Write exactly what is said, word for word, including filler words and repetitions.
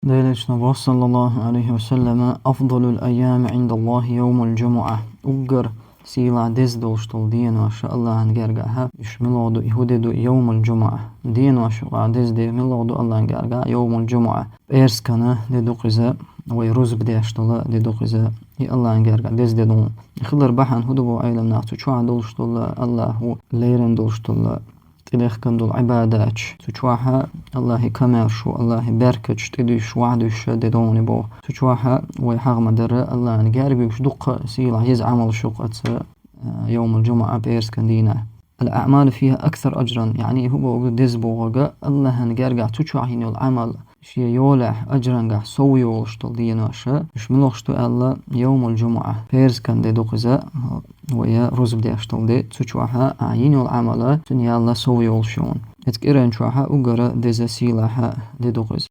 Делечна ва саллаллаху алейхи ва саллама: «Афдалул айями индаллахи йовмул джумуа». Уггар сийлахь деза долуш долу денош Аллахьан гергахьа, уьш муьлха ду, и хӀу де ду, йовмул джумуа. Денош юкъахь деза де муьлха ду Аллахьан гергахь, йовмул джумуа. ПӀераскан де ду-кх иза, вай рузба деш долу де ду-кх иза, и Аллахьан гергахь деза де ду. Хилар бахьана хӀу ду боху Ӏеламнаха, цу чохь долуш долу Аллахьо лерина долуш долу тӀедехкина долу Ӏибадаташ. Цу чохь Аллахьан камаьршо, Аллахьан беркаташ тӀедуьйш, вахьдуьйш де ду боху. Цу чохь вай хьагӀ ма-дарра Аллахьан герга буьгуш дуккха а сийлахь еза Ӏамалш ю-кх оцу, а, йовмул джумуа, пӀераскан дийнахь. «Ал-аъмалу фиха аксар аджран», яъни хӀу боху деза бохург, Аллахьан гергахь цу чохь йина йолу Ӏамал шен йолехь, аджрангахь сов йолуш долу денош, уьш муьлхаш ду аьлла, йовмул джумуа, пӀераскан де ду-кх иза, вай рузба деш долу де, цу чохь ахь йина йолу Ӏамал, цуьнан ял сов йолуш ю хьуна. Оцу кӀиран чохь уггар деза, сийлахь де ду-кх иза.